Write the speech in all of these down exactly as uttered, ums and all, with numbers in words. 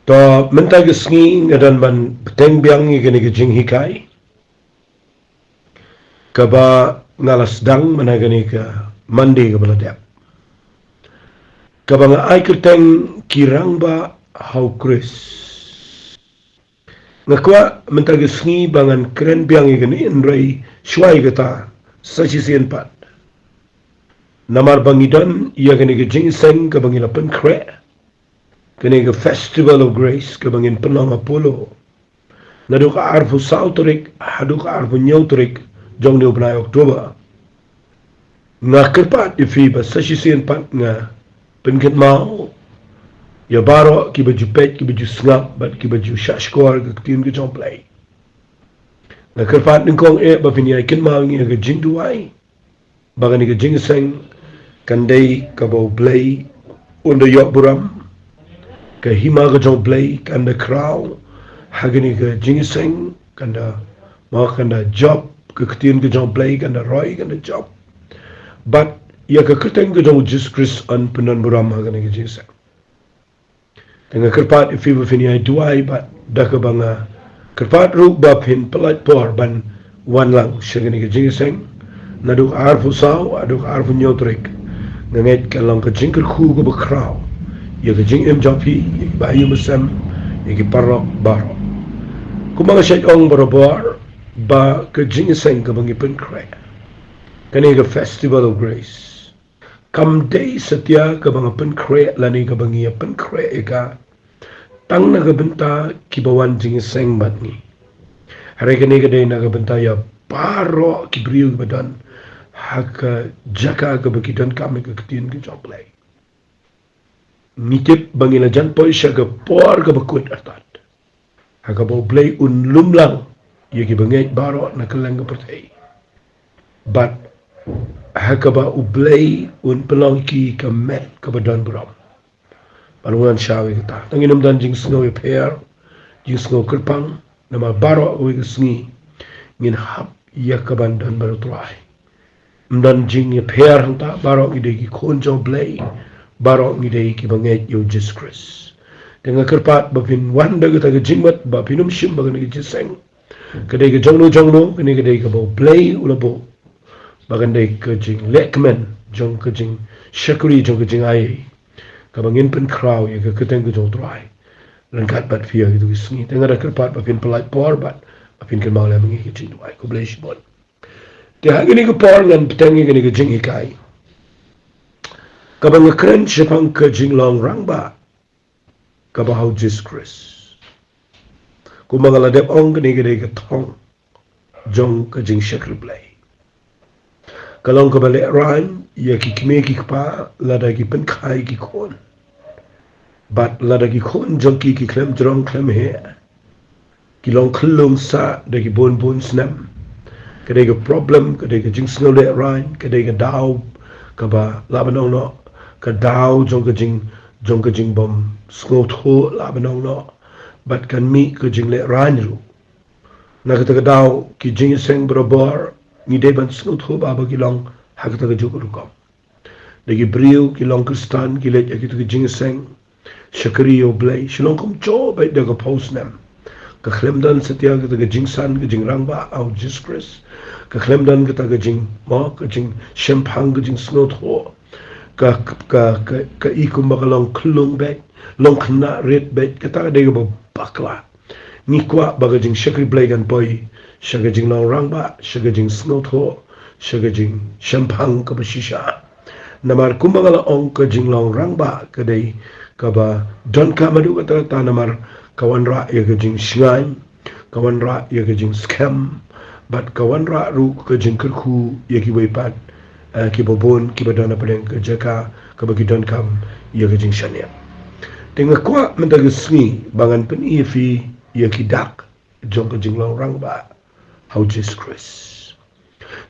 To mynta ka sngi nga don ban bteng biang ïa kane ka jinghikai kaba nga la sdang mynta kane ka Monday kaba la dep, kaba nga ai kyrteng Ki Rangbah ha U Khrist. Nga kwah mynta ka sngi ba ngan kren biang ïa kane, hynrei shuwa ïa kata sa shisien pat, namar ba ngi don ïa kane ka jingïaseng kaba ngi la pynkhreh, kane ka Festival of Grace kaba ngin pynlong ha Polo naduh ka arphew saw tarik haduh ka arphew hynñiew tarik jong une u bnai October. Nga kyrpad ïa phi ba sa shisien pat nga pynkynmaw ïa baroh kiba ju peit, kiba ju sngap bad kiba ju shahshkor ka ktien ka jong U Blei. Nga kyrpad nyngkong eh ba phin ïai kynmaw ïa ka jingduwai ba kane ka jingïaseng kan dei kaba U Blei un da ïoh burom. Ka hima ka jong U Blei kan da khraw ha kane ka jingïaseng, kan da, ma kan da jop, ka ktien ka jong U Blei kan da roi, kan da jop. Bad ïa ka kyrteng ka jong U Jisu Khrist yn pyndon burom ha kane ka jingïaseng. Te nga kyrpad ïa phi ba phin ïai duwai bad da kaba nga kyrpad ruh ba phin pyllait por ban wan lang sha kane ka jingïaseng naduh ka arphew saw haduh ka arphew hynñiew tarik. Nga ngeit kan long ka jingkyrkhu kaba khraw ïa ka jingim jong phi, ïa ki bahaïing bahasem, ïa ki paralok baroh. Kumba nga shait ong barabor ba ka jingïaseng kaba ngi pynkhreh, kane ka Festival of Grace, kam dei satia kaba nga pynkhreh lane kaba ngi ïa pynkhreh ïa ka tang na ka bynta kiba wan jingïaseng bad ngi. Hynrei kane ka dei na ka bynta ïa baroh ki briew kiba don ha ka jaka kaba ki donkam ïa ka ktien ka jong U Blei. Ngi tip ba ngi la jan poi sha ka por kaba kut artat, ha kaba U Blei un lum lang ïa ki bangeit baroh na kylleng ka pyrthei. Bad ha kaba U Blei un pynlong ïa ki ka met kaba don burom. Bad ngan shaw ïa kata. Tang ngin ym don jingsngew ïapher, jingsngew kyrpang, namar baroh kawei ka sngi ngin hap ïa kaban don bad U Trai. Ym don jingïapher hangta, baroh ngi dei ki khun jong U Blei, baroh ngi dei kiba ngeit ïa U Jisu Khrist. Te nga kyrpad ba phin wan da kata ka jingmut, ba phin ym shim ba kane ka jingïaseng ka dei ka jongno jongno, kane ka dei kaba U Blei u la buh ba kan dei ka jinglehkmen jong ka jingshakri, jong ka jingai, kaba ngin pynkhraw ïa ka kyrteng ka jong U Trai ryngkat bad phi ha kito ki sngi. Te nga da kyrpad ba phin pyllait por bad ba phin kynmaw lem ïa ngi ha ka jingduwai. Khublei shibun. Te ha kane ka por ngan bteng ïa kane ka jinghikai kaba nga kren shaphang ka jinglong rangbah kaba ha U Jisu Khrist. Kumba nga la dep ong, kane ka dei ka thong jong ka jingshakri Blei. Ka long kaba lehraiñ ïa ki kmie ki kpa lada ki pynkha ïa ki khun, bad lada ki khun jong ki ki khlem jrong khlem heh, ki long khyllung sah da ki bun bun snem. Ka dei ka problem, ka dei ka jingsngew lehraiñ, ka dei ka daw kaba lah ban ong noh, ka daw jong ka jing, jong ka jingbym sngewthuh lah ban ong noh, bad kan mih ka jinglehraiñ ruh. Na kata ka daw ki jingïaseng barabor ngi dei ban sngewthuh ba, ba ki long ha kata ka juh ka rukom. Da ki briew ki long Khristan ki leit ha kito ki jingïaseng shakri ïa U Blei, shu long kumjuh beit da ka phew snem. Ka khlem don satia kata ka jingsan, ka jingrangbah ha U Jisu Khrist. Ka khlem don kata ka jing, mo, ka jingshemphang, ka jingsngewthuh. Ka, ka, ka, ka i kumba ka long khyllung beit, long khynnah rit beit, kata ka dei kaba bakla. Ngi kwah ba ka jingshakri Blei kan poi sha ka jinglong rangbah, sha ka jingsngewthuh, sha ka jingshemphang kaba shisha. Namar kumba nga la ong, ka jinglong rangbah ka dei kaba donkam haduh katta katta, namar ka wanrah ïa ka jingshngaiñ, ka wanrah ïa ka jingskhem, bad ka wanrah ruh ka jingkyrkhu ïa kiwei pat, eh, kiba bun kiba don hapdeng ka jaka kaba ki donkam ïa ka jingshaniah. Te nga kwah mynta ka sngi ba ngan pyni ïa phi ïa ki dak jong ka jinglong rangbah ha U Jisu Khrist.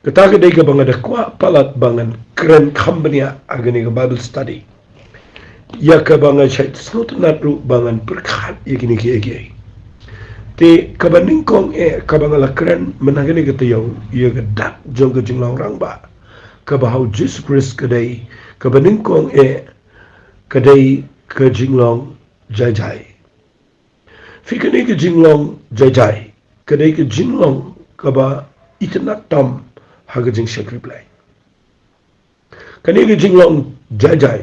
Kata ka dei kaba nga da kwah palat ba ngan kren kham bniah ha kane ka Bible study, ïa kaba nga shait sngewtynnat ruh ba ngan pyrkhat ïa kine kiei kiei. Te kaba nyngkong eh kaba nga la kren mynta kane ka taïew, ïa ka dak jong ka jinglong rangbah kaba ha U Jisu Khrist, ka dei, kaba nyngkong eh ka dei ka jinglong jai jai. Phi, kane ka jinglong jai jai ka dei ka jinglong kaba itynnad tam ha ka jingshakri Blei. Kane ka jinglong jai jai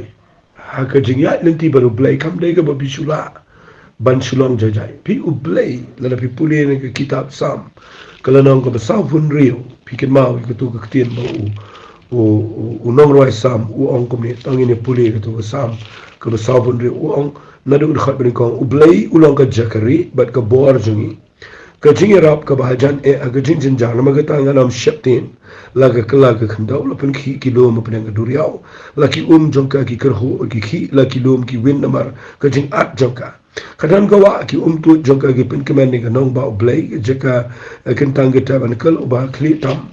ha ka jingïaid lynti bad U Blei kam dei kaba phi shu lah ban shu long jai jai. Phi, U Blei, lada phi pule na ka kitab Salm ka lynnong kaba sawphew hynriew, phi kynmaw ïa kato ka ktien ba u, u, u, u nongrwai Salm u ong kumne, tang ngin ïa pule kato ka Salm kaba sawphew hynriew, u ong naduh dkhot banyngkong: U Blei u long ka jaka rieh bad ka bor jong ngi, ka jingïarap kaba hajan eh ha ka jingjynjar. Namar kata ngan ym sheptieng, la ka kylla ka khyndew, la pynkhih ki lum hapdeng ka duriaw, la ki um jong ka ki kyrhuh ki khih, la ki lum ki win namar ka jingat jong ka. Ka don ka wah, ki umtuid jong ka ki pynkmen ïa ka nongbah U Blei, ka jaka, eh, kyntang ka tabernacle uba khlieh tam.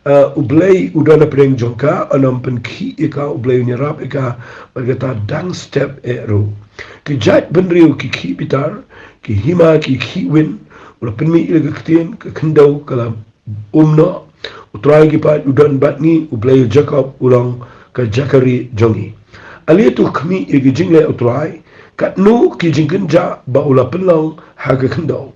Eh, U Blei u don hapdeng jong ka, un ym pynkhih ïa ka, U Blei un ïarap ïa ka bad kata dang step eh ruh. Ki jaitbynriew ki khih bitar, ki hima ki khih win, u la pynmih ïa ka ktien, ka khyndew ka la um noh. U Trai ki paid u don bad ngi, U Blei u Jakob u long ka jaka rieh jong ngi. Ale to khmih ïa ki jingleh U Trai, katno ki jingkynjah ba u la pynlong ha ka khyndew.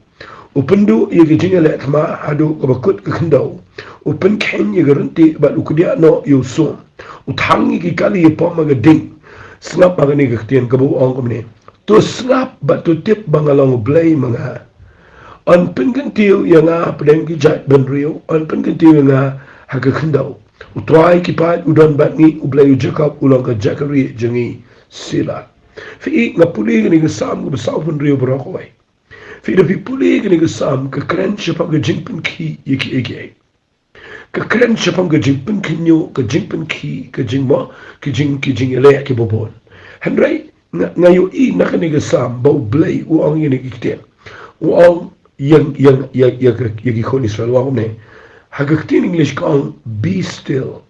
U pynduh ïa ki jingïaleh thma haduh kaba kut ka khyndew. U pynkheiñ ïa ka ryntih bad u kdiah noh ïa u sum. U thang ïa ki kali ïapom ha ka ding. Sngap ha kane ka ktien kaba u ong kumne: To sngap bad to tip ba nga long U Blei ma nga. Un pynkyntiew ïa nga hapdeng ki jaitbynriew, un pynkyntiew ïa nga ha ka khyndew. U Trai ki paid u don bad ngi, U Blei u Jakob u long ka jaka rieh jong ngi. Selah. Phi, nga pule kane ka Salm kaba sawphew hynriew baroh kawei. Phi, da phi pule kane ka Salm ka kren shaphang ka jingpynkhih ïa kiei kiei. Ka kren shaphang ka jingpynkhynñiuh, ka jingpynkhih, ka jingmo, ki jing, ki jingïaleh kiba bun. Hynrei nga, nga ïohi na kane ka Salm ba U Blei u ong ïa kine ki ktien. U ong ïa, ïa, ïa, ïa ka, ïa ki khun Israel, u ong kumne. Ha ka ktien English ka ong, "Be still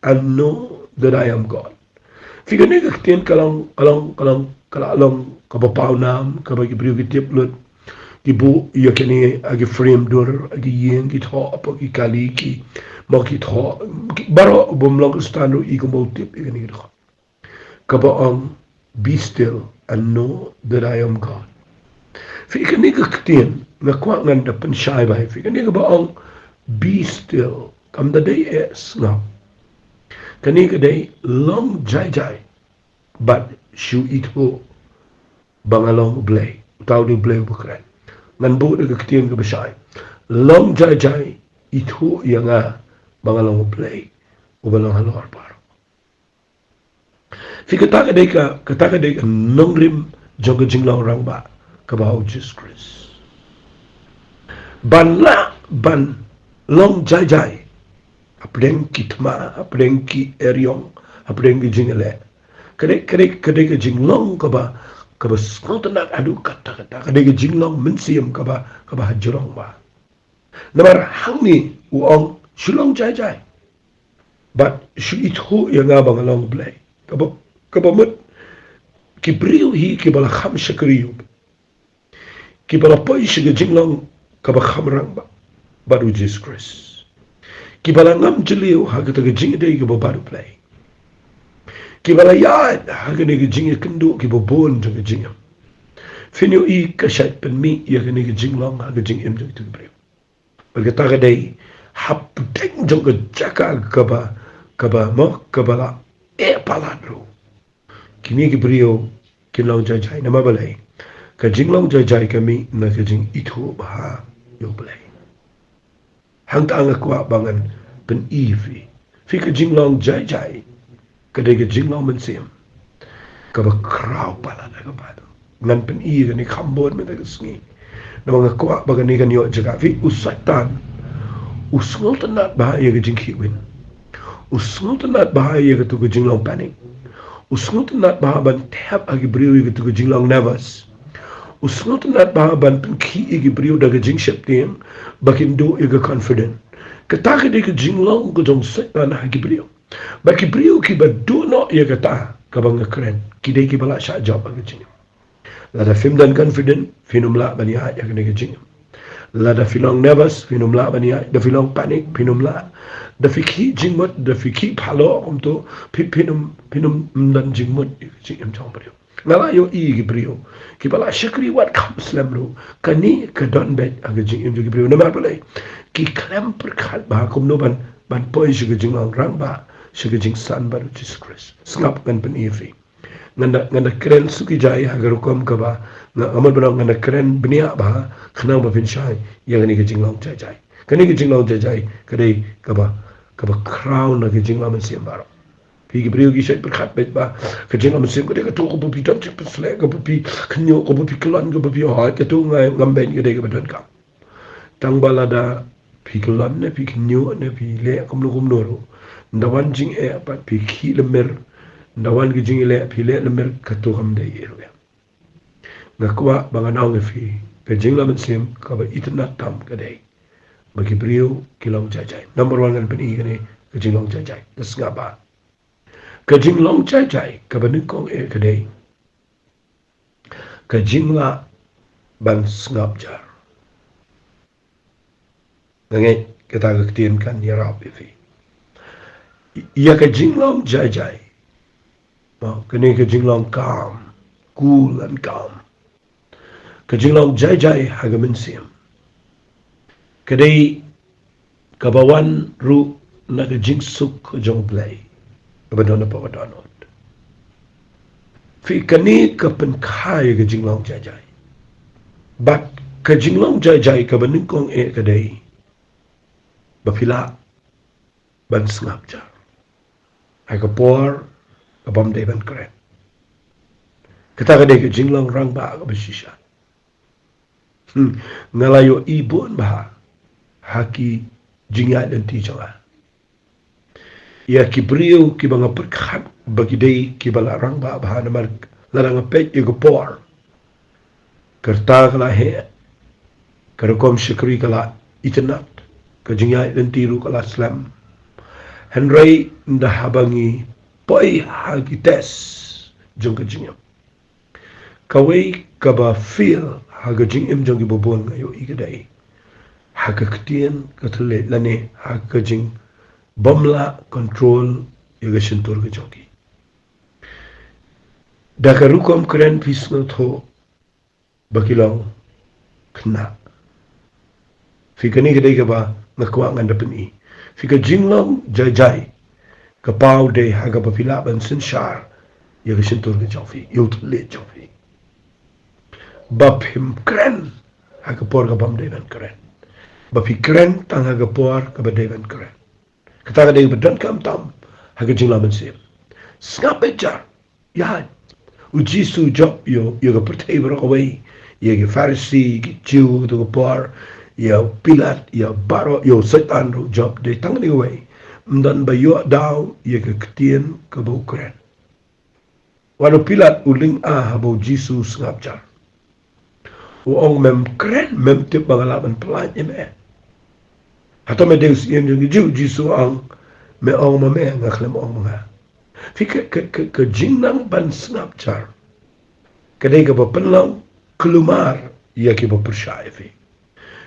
and know that I am God." Phi, kane ka ktien ka long, ka long, ka long, ka la long kaba paw nam, kaba ki briew ki tip lut. Ki buh ïa kane ha ki frame dur, ha ki ïing, ki thoh hapoh ki kali, ki, mo, ki thoh, ki baroh, bym long Khristan ruh i kumba u tip ïa kane ka dkhot. Kaba ong, "Be still and know that I am God." Phi, kane ka ktien nga kwah ngan da pynshai bha ïa phi. Kane kaba ong, "Be still", kam da dei eh sngap. Kane ka dei long jai jai bad shu ithuh ba nga long U Blei. Uta u dei U Blei uba kren. Ngan buh da ka ktien kaba shai: Long jai jai, ithuh ïa nga ba nga long U Blei uba long halor baroh. Phi, kata ka dei ka, kata ka dei ka nongrim jong ka jinglong rangbah kaba ha U Jisu Khrist. Ban lah ban long jai jai hapdeng ki thma, hapdeng ki eriong, hapdeng ki jingïaleh. Ka dei, ka dei, ka dei ka jinglong kaba, kaba sngewtynnad haduh katta katta. Ka dei ka jinglong mynsiem kaba, kaba ha jrong bha. Namar hangne u ong, shu long jai jai bad shu ithuh ïa nga ba nga long U Blei. Kaba, kaba mut ki briew hi kiba la kham shakri ïa U Blei, kiba la poi sha ka jinglong kaba kham rangbah bad U Jisu Khrist, kiba la ngam jylliew ha kata ka jingïadei kaba bad U Blei, kiba la ïaid ha kane ka jingïakynduh kiba bun jong ka jingim. Phin ïohi ka shait pynmih ïa kane ka jinglong ha ka jingim jong kito ki briew. Bad kata ka dei hapdeng jong ka jaka kaba, kaba, mo, kaba la eh palat ruh. Kine ki briew kin long jai jai. Namar balei? Ka jinglong jai jai ka mih na ka jingithuh bha ïa U Blei. Hangta nga kwah ba ngan pyni ïa phi. Phi, ka jinglong jai jai ka dei ka jinglong mynsiem kaba khraw palat ha ka Baibl. Ngan pyni ïa kane kham bun mynta ka sngi. Namar nga kwah ba kane kan ïoh jaka. Phi, u Soitan u sngewtynnad bha ïa ka jingkhih win. U sngewtynnad bha ïa kato ka jinglong panic. U sngewtynnad bha ban thep ha ki briew ïa kato ka jinglong nervous. U sngewtynnad bha ban pynkhih ïa ki briew da ka jingsheptieng ba kin duh ïa ka confident. Kata ka dei ka jinglong ka jong Soitan ha ki briew. Bad ki briew kiba duh noh ïa kata kaba nga kren, ki dei kiba la shah jop ha ka jingim. Lada phim don confident, phin ym lah ban ïaid ha kane ka jingim. Lada phi long nervous, phin ym lah ban ïaid. Da phi long panic, phin ym lah. Da phi khih jingmut, da phi khih phalor kumto, phi, phin ym, phin ym don jingmut ïa ka jingim jong u briew. Nga la ïohi ki briew kiba la shakri wat kham slem ruh, kane ka don beit ha ka jingim jong ki briew. Namar balei? Ki khlem pyrkhat bha kumno ban, ban poi sha ka jinglong rangbah, sha ka jingsan bad u Jisu Khrist. Sngap, ngan pyni ïa phi. Ngan da, ngan da kren suki jai ha ka rukom kaba nga, nga mut ban ong ngan da kren bniah bha khnang ba phin shai ïa kane ka jinglong jai jai. Kane ka jinglong jai jai ka dei kaba, kaba khraw na ka jinglong mynsiem baroh. Phi ki briew ki shait pyrkhat beit ba ka jinglong mynsiem ka dei kato kaba phi don jingpynshlur, kaba phi khynñiuh, kaba phi kyllon, kaba phi hoi, kato nga, ngam beiñ, ka dei kaba donkam. Tang ba lada phi kyllon ne phi khynñiuh ne phi leh kumno kumno ruh, nda wan jingeh pat phi khih lymir, nda wan ka jingeh leh phi leh lymir, kato kam dei ei ruh. Nga kwah ba ngan ong ïa phi, ka jinglong mynsiem kaba itynnad tam ka dei ba ki briew ki long jai jai. Number one, ngan pyni kane ka jinglong jai jai. Ka sngap bha. Ka jinglong jai jai kaba nyngkong eh ka dei ka jinglah ban sngap jar. Nga ngeit kata ka ktien kan ïarap ïa phi. Ïa ka jinglong jai jai. Mo, kane ka jinglong calm, cool and calm. Ka jinglong jai jai ha ka mynsiem ka dei kaba wan ruh na ka jingsuk jong U Blei kaba don hapoh ka dohnud. Phi, kane ka pynkha ïa ka jinglong jai jai. Bad ka jinglong jai jai kaba nyngkong eh ka dei ba phi lah ban sngap jar ha ka por ka bym dei ban kren. Kata ka dei ka jinglong rangbah kaba shisha. Hmm. Nga la ïohi bun bha ha ki jingïaid lynti jong nga ïa ki briew kiba nga pyrkhat ba ki dei kiba la rangbah bha namar lada nga peit ïa ka por, ka rta ka la heh, ka rukom shakri ka la itynnad, ka jingïaid lynti ruh ka la slem. Hynrei nda haba ngi poi ha ki test jong ka jingim, kawei kaba fail ha ka jingim jong kiba bun nga ïohi ka dei ha ka ktien ka thylliej lane ha ka jingbym lah control ïa ka shyntur ka jong ki. Da ka rukom kren phi sngewthuh ba ki long khynnah. Phi, kane ka dei kaba nga kwah ngan da pyni. Phi, ka jinglong jai jai ka paw dei ha kaba phi lah ban synshar ïa ka shyntur ka jong phi, ïa u thylliej jong phi. Ba phim kren ha ka por ka bym dei ban kren. Ba phi kren tang ha ka por kaba dei ban kren. Kata ka dei kaba donkam tam ha ka jinglong mynsiem. Sngap beit jar. Ïa, u Jisu jop ïa, ïa ka pyrthei baroh kawei, ïa ki Pharisi, ki Jiw kato ka por, ïa u Pilat, ïa baroh, ïa u Soitan ruh jop, dei tang kane kawei. Ym don ba ïoh daw ïa ka ktien kaba u kren. Wat u Pilat u lynga haba u Jisu sngap jar. U ong, mem kren, mem tip ba nga lah ban pyllait ïa me. Hato me dei u Syiem jong ki Jiw? U Jisu u ong, me ong ma me, nga khlem ong ma nga. Phi, ka, ka, ka, ka jingnang ban sngap jar ka dei kaba pynlong kulmar ïa kiba pyrshah ïa phi.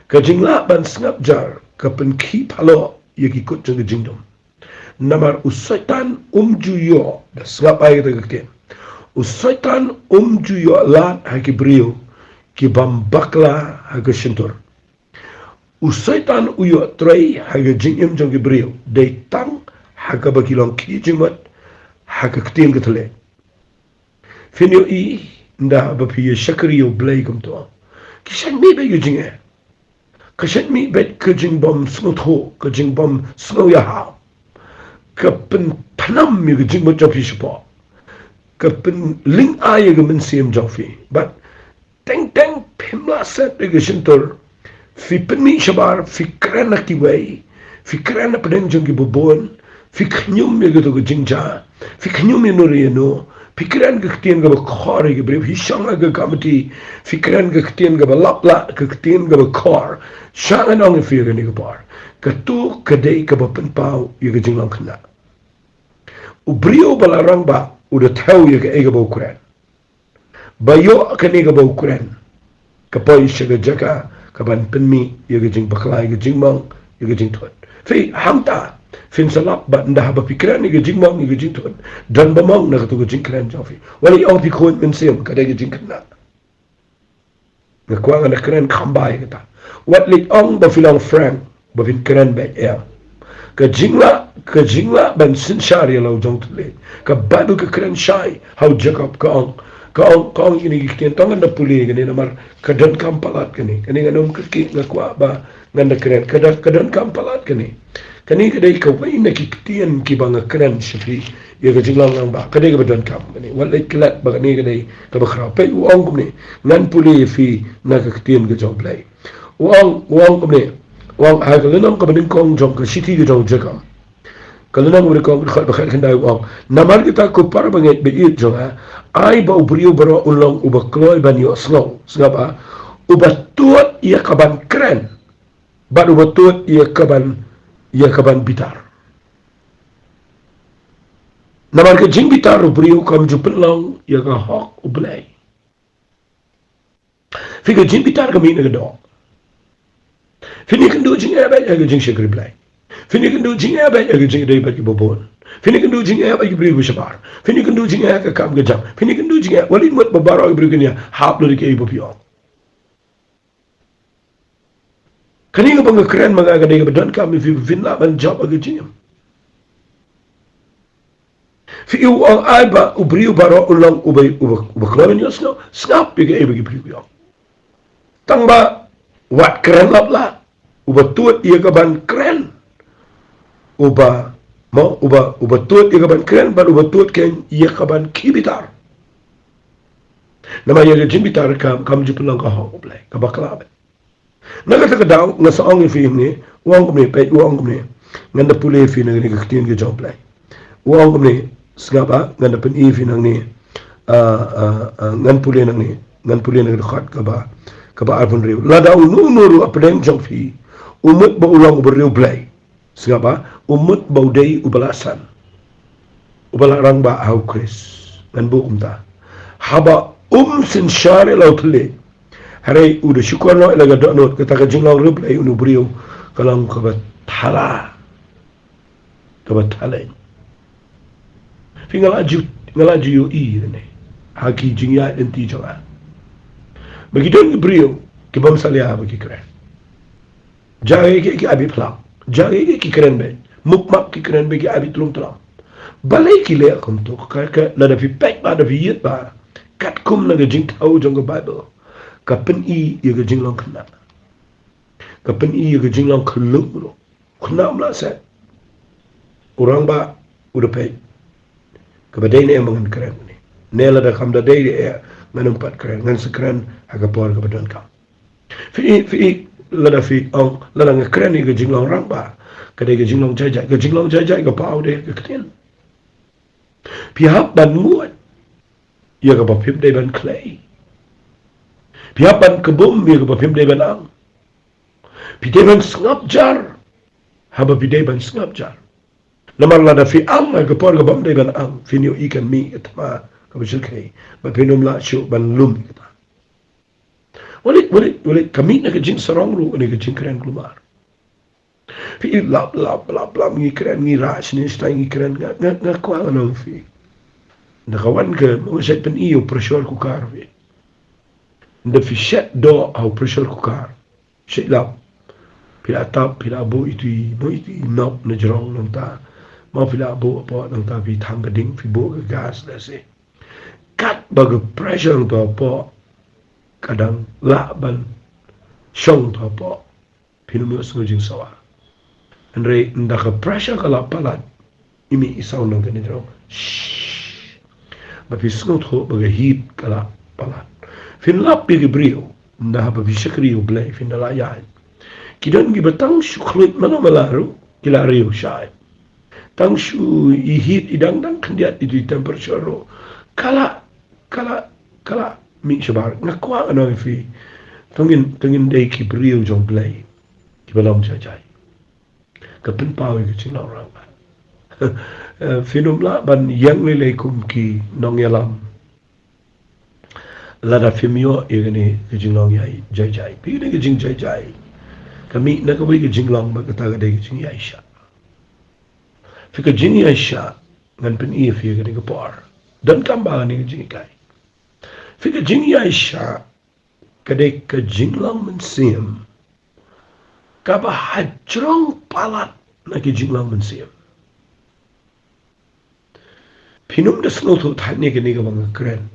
Ka jinglah ban sngap jar ka pynkhih palat ïa ki kut jong ka jingdum. Namar u Soitan um ju ïoh, da sngap bha ïa kata ka ktien. U Soitan um ju ïoh lad ha ki briew ki bym bakla ha ka shyntur. U Soitan u ïoh trei ha ka jingim jong ki briew dei tang ha kaba ki long khih jingmut ha ka ktien ka thylliej. Phin ïohi, nda haba phi ïa shakri ïa U Blei kumto, ki shait mih beit ïa ka jingeh. Ka shait mih beit ka jingbym sngewthuh, ka jingbym sngew ïahaw. Ka pynpnam ïa ka jingmut jong phi shapoh. Ka pynlynga ïa ka mynsiem jong phi. Bad teng teng phim lah set ïa ka shyntur. Phi pynmih shabar, phi kren ha kiwei, phi kren hapdeng jong kiba bun, phi khñium ïa kato ka jingjia, phi khñium ïano re ïano, phi kren ka ktien kaba khor ïa ki briew, phi shong ha ka kamti, phi kren ka ktien kaba lap lah, ka ktien kaba khor. Sha ngan ong ïa phi ha kane ka por, kato ka dei kaba pynpaw ïa ka jinglong khynnah. U briew ba la rangbah u da thew ïa kaei kaba u kren. Ba ïoh kane kaba u kren ka poi sha ka jaka ka ban pynmih ïa ka jingbakla, ïa ka jingmong, ïa ka jingthut. Phi, hangta Phin sa lap ba ynda haba phi kren ïa ka jingmong ïa ka jingthut, don ba mong na katu ka jingkren jong phi. Wat leit ong phi khun mynsiem, ka dei ka jingkren. Nga kwah ngan da kren kham bha ïa kata. Wat leit ong ba phi long frank, ba phin kren beit ïa. Ka jinglah, ka jinglah ban synshar ïa la u jong U Trai. Ka Baibl ka kren shai ha u Jakob, ka ong, ka ong, ka ong ïa kine ki ktien, tang ngan da pule ïa kane namar ka donkam palat kane. Kane ngan ym kyrkieh, nga kwah ba ngan da kren. Ka don, ka donkam palat kane. Kane ka dei kawei na ki ktien kiba nga kren sha phi ïa ka jinglong rangbah. Ka dei kaba donkam kane. Wat leit klet ba kane ka dei kaba khraw. Peit, u ong kumne, ngan pule ïa phi na ka ktien ka jong U Blei. U ong, u ong kumne, u ong ha ka lynnong kaba nyngkong jong ka shithi ka jong u Jakob, ka lynnong kaba nyngkong, ka dkhot ba khatkhyndai, u ong: Namar kata, ko para bangeit ba ïeit jong nga, ai ba u briew baroh un long uba kloi ban ïohsngew. Sngap, ah, uba tuid ïa kaban kren bad uba tuid ïa kaban, ïa kaban bitar. Namar ka jingbitar u briew kam ju pynlong ïa ka hok U Blei. Phi, ka jingbitar ka mih na ka doh. Phin ïakynduh jingeh beit ha ka jingshakri Blei. Phin ïakynduh jingeh beit ha ka jingïadei bad kiba bun. Phin ïakynduh jingeh bad ki briew ba shabar. Phin ïakynduh jingeh ha ka kam ka jam. Phin ïakynduh jingeh. Wat leit mut ba baroh ki briew kin ïa hap lut ïa kaei ba phi ong. Kane kaba nga kren ma nga ka dei kaba donkam ïa phi, phin lah ban jop ha ka jingim. Phi, u ong ai ba u briew baroh un long uba, uba, uba kloi ban ïohsngew. Sngap ïa kaei ba ki briew ki ong. Tang ba wat kren lap lah. Uba tuid ïa kaban kren. Uba, mo, uba, uba tuid ïa kaban kren bad uba tuid keiñ ïa kaban khih bitar. Namar ïa ka jingbitar kam, kam ju pynlong ka hok U Blei, ka bakla beit. Na kata ka daw nga sa ong ïa phi hangne, u ong kumne, peit, u ong kumne. Ngan da pule ïa phi na kane ka ktien ka jong U Blei. U ong kumne, sngap, ah, ngan da pyni ïa phi nangne. Ah, ah, ah, ngan pule nangne, ngan pule na ka dkhot kaba, kaba arphew hynriew. Lada uno uno ruh hapdeng jong phi u mut ba u long u briew Blei, sngap, ah, u mut ba u dei uba la san, uba la rangbah ha U Khrist. Ngan buh kumta. Haba um synshar ïa la u thylliej, hynrei u da shukor noh ïa la ka dohnud, kata ka jinglong riewblei une u briew ka long kaba thala, kaba thala. Phi, nga la ju, nga la ju ïohi ïa kane ha ki jingïaid lynti jong nga, ba ki don ki briew ki bym salia ba ki kren. Jaka ki, ki ai beit phlak. Jaka ki, ki kren beit. Mukmap ki kren beit, ki ai beit tlung tlam. Balei ki leh kumto? Ka, ka, lada phi peit bha, da phi ïeit bha, katkum na ka jingthaw jong ka Baibl, ka pyni ïa ka jinglong khynnah. Ka pyni ïa ka jinglong khyllung ruh. Khynnah um lah set. U rangbah u da peit, kaba dei ne em ba ngan kren ne? Ne lada kam da dei ne em, ngan ym pat kren, ngan sa kren ha ka por kaba donkam. Phi, phi, lada phi ong, lada nga kren ïa ka jinglong rangbah, ka dei ka jinglong jai jai, ka jinglong jai jai ka paw de ka ktien. Phi hap ban nguid ïa kaba phim dei ban khlei. Phi hap ban kbum ïa kaba phim dei ban ang. Phi dei ban sngap jar haba phi dei ban sngap jar. Namar lada phi ang ha ka por kabym dei ban ang, phin ïohi kan mih ka thma kaba shyrkhei, bad phin ym lah shuh ban lum ïa kata. Wat leit, wat leit, wat leit, ka mih na ka jingsarong ruh, na ka jingkren kulmar. Phi, lap, lap, lap, lap, ngi kren, ngi rah shane shatai, ngi kren, nga, nga, nga kwah ngan ong ïa phi. Ynda ka wan ka, mo, nga shait pyni ïa u pressure cooker, phi. Ynda phi shet doh ha u pressure cooker, shait lap, phi la tap, phi la buh itu i, mo, itu i knob na jrong nangta. Mo, phi la buh hapoh nangta, phi thang ka ding, phi buh ka gas lehse. Katba ka pressure nangta hapoh ka dang lah ban shong nangta hapoh, phin ym ïohsngew jingsawa. Hynrei ynda ka pressure ka la palat, i mih i sound nangta na jrong. Shh. Ba phi sngewthuh ba ka heat ka la palat. Phin lap ïa ki briew, ynda haba phi shakri ïa U Blei, phin da la ïaid. Ki don kiba tang shu khluit mano mala ruh ki la riew shai. Tang shu i heat i dang, dang khyndiat itu i temperature ruh, ka la, ka la, ka la mih shabar. Nga kwah ngan ong ïa phi, to ngin, to ngin dei ki briew jong U Blei kiba long jai jai. Ka pynpaw ïa ka jinglong rangbah. Eh, phin ym lah ban ïeng lei lei kum ki nongïalam lada phim ïoh ïa kane ka jinglong ïai jai jai. Phi, kane ka jingjai jai ka mih na kawei ka jinglong, bad kata ka dei ka jingïaishah. Phi ka jingïaishah, ngan pyni ïa phi kane ka por. Donkam ba kane ka jinghikai. Phi ka jingïaishah, ka dei ka jinglong mynsiem kaba hajrong palat na ki jinglong mynsiem. Phin ym da sngewthuh thait ne kane kaba nga kren.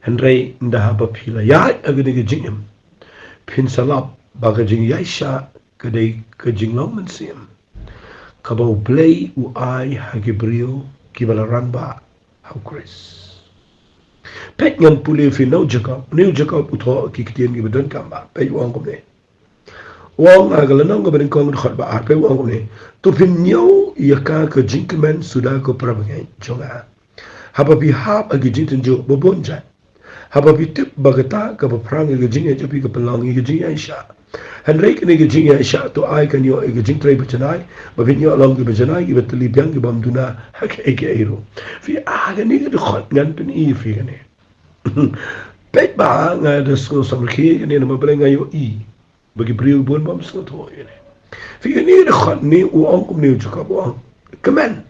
Hynrei ynda haba phi la ïaid ha kane ka jingim, phin sa lap ba ka jingïaishah ka dei ka jinglong mynsiem kaba U Blei u ai ha ki briew kiba la rangbah ha U Khrist. Peit, ngan pule ïa phi na u Jakob, na u Jakob u thoh ki ktien kiba donkam bha. Peit, u ong kumne. U ong ha ka lynnong kaba nyngkong dkhot ba ar, peit, u ong kumne. To phin ñiew ïa ka ka jingkmen suda ko para bangeit jong nga, haba phi hap ha ki jingtynjuh ba bun jait. Haba phi tip ba kata kaba phrang ïa ka jingngeit jong phi ka pynlong ïa ka jingïaishah. Hynrei kane ka jingïaishah to ai kan ïoh ïa ka jingtrei bajanai, ba phin ïoh long kiba janai, kiba tylli biang, ki bym duna ha kaei kaei ruh. Phi, ha kane ka dkhot ngan pyni ïa phi kane. Peit ba nga da sngewsynei kane namar balei, nga ïohi ba ki briew bun bym sngewthuh ïa kane. Phi, kane ka dkhot ne u ong kumne, u Jakob u ong, kmen.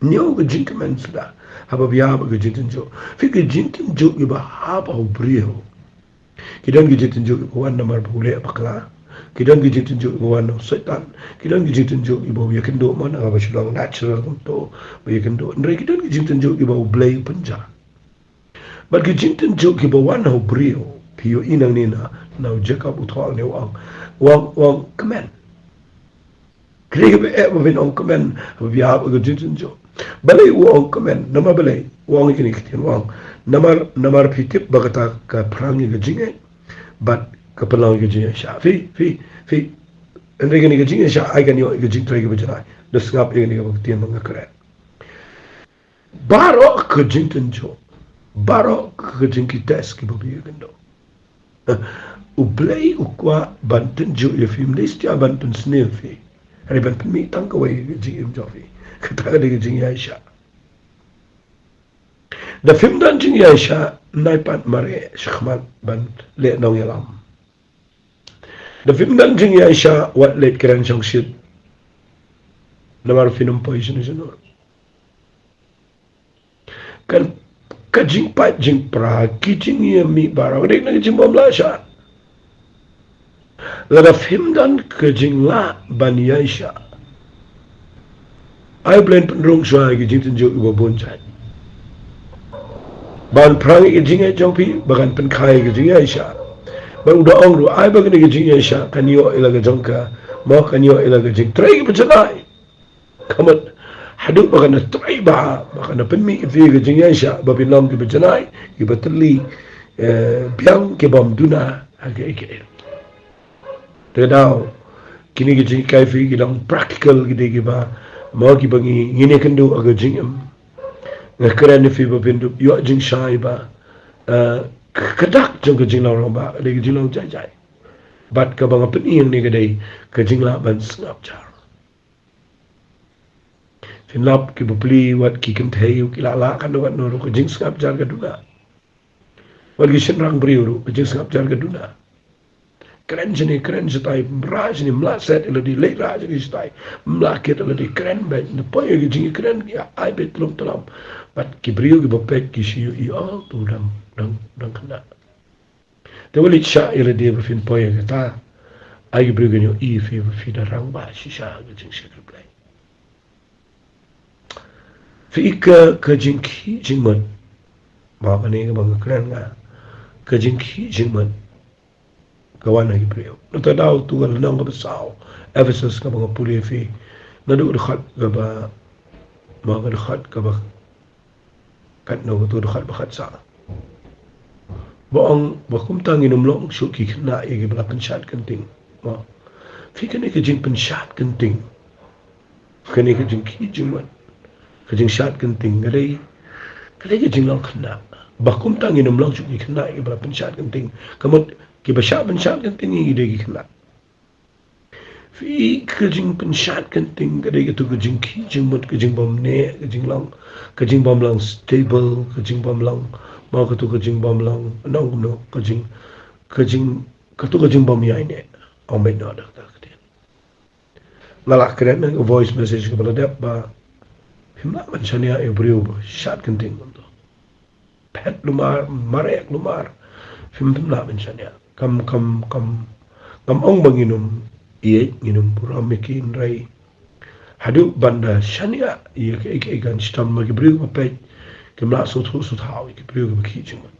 Ñiew ka jingkmen suda haba phi hap ha ka jingtynjuh. Phi, ka jingtynjuh kiba hap ha u briew, ki don ki jingtynjuh kiba wan namar ba u leh bakla. Ki don ki jingtynjuh kiba wan na u Soitan. Ki don ki jingtynjuh kiba u ïakynduh, mo, na kaba shu long natural kumto ba ïakynduh. Hynrei ki don ki jingtynjuh kiba U Blei u pynjah. Bad ki jingtynjuh kiba wan na u briew, phi ïohi nangne na, na u Jakob u thoh ne u ong, u ong, u ong kmen. Kane kaba eh ba phin ong kmen, ba phi hap ha ka jingtynjuh. Balei u ong kmen, namar balei u ong kine ki ktien, u ong namar, namar phi tip ba kata ka phrang ïa ka jingngeit bad ka pynlong ïa ka jingïaishah. Phi, phi, phi, hynrei kane ka jingïaishah ai kan ïoh ïa ka jingtrei kiba janai. Da sngap ïa kane kaba ktien ba nga kren. Baroh ka jingtynjuh, baroh ka jingkitest kiba phi ïakynduh, U Blei u kwah ban tynjuh ïa phi, ym dei shisha ban pynsniew ïa phi. Hynrei ban pynmih tang kawei ka jingim jong phi. Kata ka dei ka jingïaishah. Da phim don jingïaishah, nai pat mareh shakhmat ban leh nongïalam. Da phim don jingïaishah, wat leit kren shongshit. Namar phin ym poi shano shano. Kan, ka jingpait jingpra, ki jingïamih baroh, ka dei na ka jingbymlah shah. Lada phim don ka jinglah ban ïaishah, ai Blei un pynrung shuwa ïa ki jingtynjuh kiba bun jait. Ban phrang ïa ka jingngeit jong phi, ba kan pynkha ïa ka jingïaishah. Bad u da ong ruh, ai ba kane ka jingïaishah kan ïoh ïa la ka jong ka, mo, kan ïoh ïa la ka jingtrei kiba janai. Ka mut, haduh ba kan da trei bha, ba kan da pynmih ïa phi ka jingïaishah, ba phin long kiba janai, kiba tylli, eh, biang, ki bym duna ha kaei kaei. Te daw, kine ki jinghikai phi ki long practical, ki dei kiba, mo, kiba ngi, ngin ïakynduh ha ka jingim. Nga kren ïa phi ba phin ïoh jingshai ba, eh, ka dak jong ka jinglong rangbah ka dei ka jinglong jai jai. Bad kaba nga pyni hangne ka dei ka jinglah ban sngap jar. Phin lap ki bapli, wat ki kynthei, ki la lah katno katno ruh, ka jingsngap jar ka duna. Wat ki shynrang briew ruh, ka jingsngap jar ka duna. Kren shane, kren shatai, rah shane, ym lah set ïa lade, leit rah shane shatai, ym lah kit ïa lade, kren beit, na poi ïa ka jingkren, ïa ai beit tlum tlam. Bad ki briew kiba peit ki shu ïohi, oh, to dang, dang, dang khynnah. Te wat leit shah ïa lade ba phin poi ïa kata. Ai ki briew kin ïohi ïa phi ba phi da rangbah shisha ha ka jingshakri Blei. Phi, ka, ka jingkhih jingmut. Ba kane kaba nga kren nga. Ka jingkhih jingmut ka wan ha ki briew. Nangta daw, to ka lynnong kaba saw, Ephesus, kaba nga pule ïa phi, naduh ka dkhot kaba, ba ka dkhot kaba katno, kato ka dkhot ba khatsaw. Ba ong, ba kumta ngin ym long shuh ki khynnah ïa kiba la pynshad kynting. Mo. Phi, kane ka jingpynshad kynting, kane ka jingkhih jingmut, ka jingshad kynting, ka dei, ka dei ka jinglong khynnah. Ba kumta ngin ym long shuh ki khynnah ïa kiba la pynshad kynting. Ka mut kiba shah pynshad kynting ïa ki dei ki khynnah. Phi, ka jingpynshad kynting ka dei kato ka jingkhih jingmut, ka jingbymneh, ka jinglong, ka jingbymlong stable, ka jingbymlong, mo, kato ka jingbymlong, nongno, ka jing, ka jing, kato ka jingbymïaineh. Ong beit noh da kata ka ktien. Nga la kren ha ka voice message kaba la dep ba Phim lah ban shaniah ïa u briew ba shad kynting kumto. Phet lumar, mareh lumar. Phim, phim lah ban shaniah. Kam, kam, kam, kam ong ba ngin ym ïeit, ngin ym burom ïa ki, hynrei haduh ban da shaniah ïa ki, ïa ki, ïa ki gan shitom, ma ki briew ba peit kim lah sngewthuh sngewthaw ïa ki briew ba khih jingmut.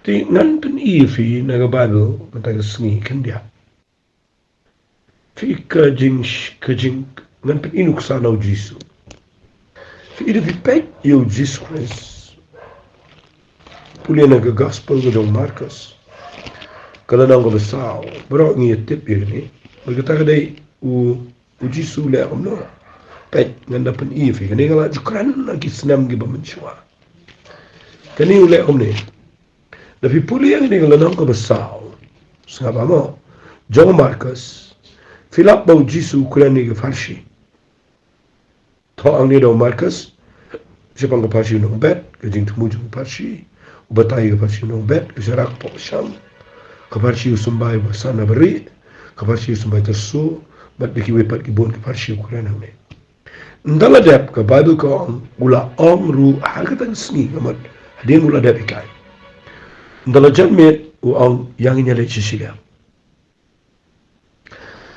Te ngan pyni ïa phi na ka Baibl mynta ka sngi khyndiat. Phi, ka jing, ka jing, ngan pyni nuksa na u Jisu. Phi, da phi peit ïa u Jisu Khrist, pule na ka Gospel ka jong u Markos, ka lynnong kaba saw, baroh ngi ïa tip ïa kane. Bad kata ka dei u, u Jisu u leh kumno. Peit, ngan da pyni ïa phi, kane ka la ju kren ha ki snem kiba mynshuwa. Kane u leh kumne. Da phi pule ïa kane ka lynnong kaba saw, sngap bha mo, jong u Markos, phi lap ba u Jisu u kren ïa ki Pharshi. Thoh hangne da u Markos shaphang ka pharshi u nongbet, ka jingthmu jong ka pharshi, u batai ïa ka pharshi u nongbet, ka sharak hapoh ka shang, ka pharshi u symbai ba san ha barieh, ka pharshi u symbai tyrso, bad da kiwei pat ki bun ki pharshi u kren hangne. Ynda la dep, ka Baibl ka ong, u la ong ruh ha kata ka sngi, ka mut hadien u la dep hikai. Ynda la jan miet, u ong, ïa ngin ïa leit sha shiliang.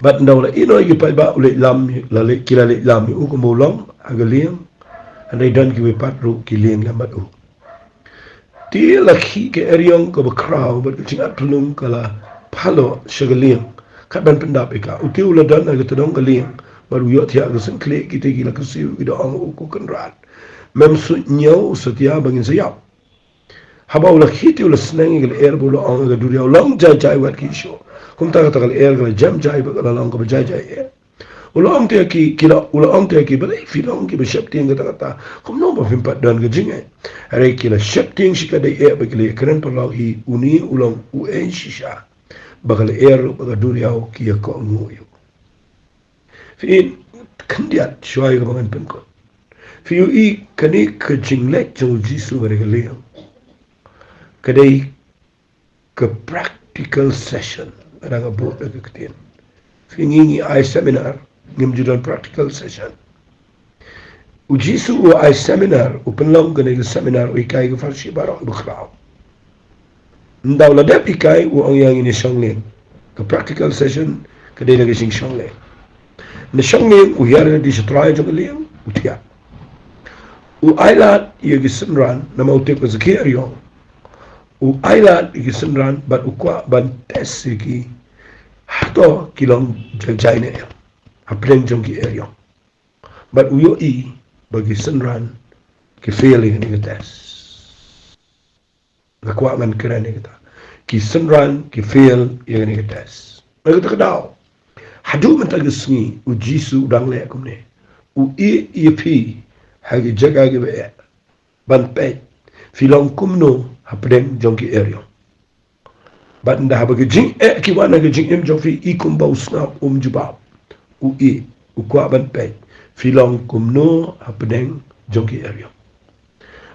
Bad ynda u la ïehnoh ïa ki paidbah, u leit lam, la leit, ki la leit lam ïa u kumba u long ha ka lieng. Hynrei don kiwei pat ruh ki lieng lem bad u. Te la khih ka eriong kaba khraw bad ka jingat pynlung ka la phaloh sha ka lieng, kat ban pyndap ïa ka. Ute u la don ha ka tdong ka lieng bad u ïohthiah ka syngkhlieh, kita ki la kyrsiew, ki da ong, "O ko Kynrad, mem suidñiew satia ba ngin sa ïap." Haba u la khih te u la sneng ïa ka lyer bad u la ong ha ka duriaw, "Long jai jai wat ki shuh." Kumta kata ka lyer ka la jem jai bad ka la long kaba jai jai eh. U la ong te ïa ki, ki la, u la ong te ïa ki, "Balei phi long kiba sheptieng kata kata? Kumno ba phim pat don ka jingeh?" Hynrei ki la sheptieng shikatdei eh bad ki la ïakren paralok hi, "Une u long uei shisha ba ka lyer bad ka duriaw ki ïa kohnguh ïa u?" Phi, khyndiat shuwa ïa kaba ngan pynkut, phi ïohi kane ka jingleit jong u Jisu ha ka lieng, ka dei ka practical session. Ka dang ka bud da ka ktien. Phi, ngi, ngi ai seminar, ngim ju don practical session. U Jisu u ai seminar, u pynlong kane ka seminar, u hikai ki Pharshi baroh kiba khraw. Ynda u la dep hikai, u ong, "Ïa ngin ïa shong lieng." Ka practical session ka dei na ka jingshong lieng. Ynda shong lieng, u hiar ïalade sha trai jong ka lieng, u thiah. U ailad ïa ki synran, namar u tip ka sa khih eriong. U ailad ïa ki synran bad u kwah ban test ïa ki, hato ki long jai jai ne em hapdeng jong ki eriong. Bad u ïohi ba ki synran ki fail ïa kane ka test. Nga kwah ngan kren ïa kata. Ki synran ki fail ïa kane ka test. Na kata ka daw, haduh mynta ka sngi u Jisu u dang leh kumne. U ïeh ïa phi ha ki jaka kiba eh, ban peit phi long kumno hapdeng jong ki eriong. Bad ynda haba ki jingeh ki wan ha ki jingim jong phi, i kumba u sngap um jubab, u ïeh, u kwah ban peit phi long kumno hapdeng jong ki eriong.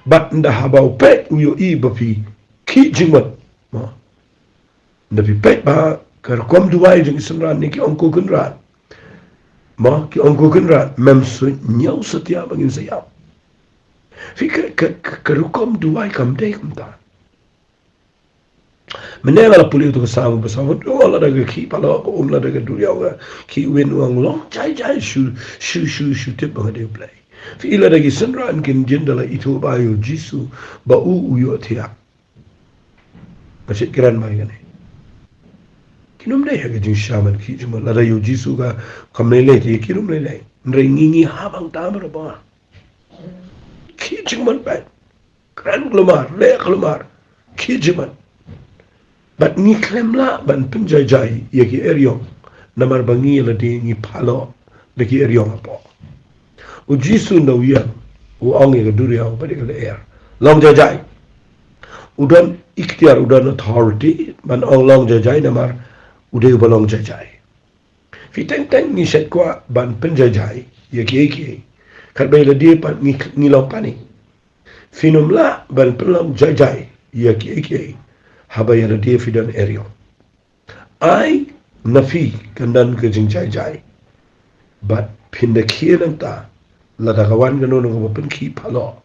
Bad ynda haba u peit u ïohi ba phi khih jingmut, mo, ynda phi peit ba ka rukom duwai jong ki synran ne ki ong, "Ko Kynrad, mo, ki ong, ko Kynrad, mem suidñiew satia ba ngin sa ïap." Phi, ka, ka, ka, ka rukom duwai kam dei kumta. Mynne nga la pule ïa uto u sam, ba sam, u ong lada ka khih pala, ka um lada ka duriaw, ka khih win, u ong long jai jai, shu, shu, shu, shu tip ba nga dei u Blei. Phi, lada ki synran kin jin da la ithuh ba ïa u Jisu ba u, u ïohthiah, nga shu kren mai kane. Kin ym dei ha ka jingshisha ban khih jingmut, lada ïa u Jisu ka, kam lei lei te kin ym lei lei. Hynrei ngi, ngi hap hangta marba. Khih jingmut bad kren khlem ar, leh khlem ar, khih jingmut. Bad ngi khlem lah ban pynjai jai ïa ki eriong, namar ba ngi ïa lade ngi pala da ki eriong hapoh. U Jisu ynda u ïeng, u ong ïa ka duriaw bad ïa ka lyer, "Long jai jai." U don iktiar, u don authority ban ong long jai jai, namar u dei uba long jai jai. Phi, teng teng ngi shait kwah ban pynjai jai ïa kiei kiei. Katba ïa lade pat ngi, ngi long panic. Phin ym lah ban pynlong jai jai ïa kiei kiei haba ïa lade phi don eriong. Ai na phi kan don ka jingjai jai, bad phin da khie nangta Lada ka wan kano kano kaba pynkhih phalok,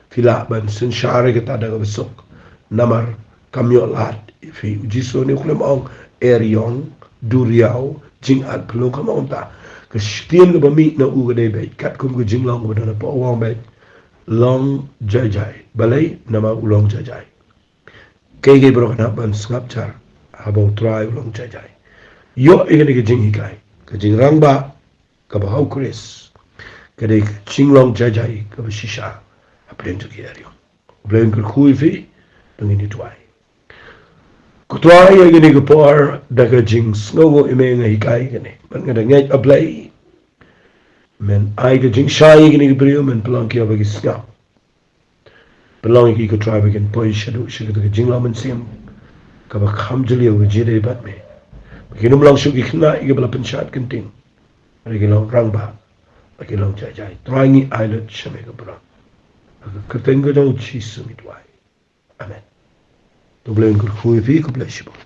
phi lah ban synshar ïa kata da kaba suk. Namar kam ïoh lad ïa phi. U Jisu une u khlem ong, "Er ïong, dur ïaw, jingat phyllung," kam ong kumta. Ka ktien kaba mih na u ka dei beit, katkum ka jinglong kaba don hapoh u ong beit, "Long jai jai." Balei? Namar u long jai jai. Kaei kaei baroh kan hap ban sngap jar haba U Trai u long jai jai. Ïoh ïa kane ka jinghikai, ka jingrangbah kaba ha U Khrist, ka dei ka jinglong jai jai kaba shisha hapdeng jong ki eriong. U Blei un kyrkhu ïa phi, to ngin ïa duwai. Ko Trai, ïa kane ka por, da ka jingsngewnguh ïa me nga hikai kane, bad nga da ngeit, A Blei, men ai ka jingshai ïa kine ki briew, men pynlong ki ïa ba ki sngap. Pynlong ïa ki, ko Trai, ba kin poi shaduh sha kata ka jinglong mynsiem kaba kham jylliew, ka jingïadei bad me. Ba kin ym long shuh ki khynnah ïa kiba la pynshad kynting, ba kin long rangbah, ba kin long jai jai. Trai, ngi ai lut sha me ka burom. Ha ka kyrteng ka jong U Jisu ngi duwai. Amen. To U Blei un kyrkhu ïa phi, khublei shibun.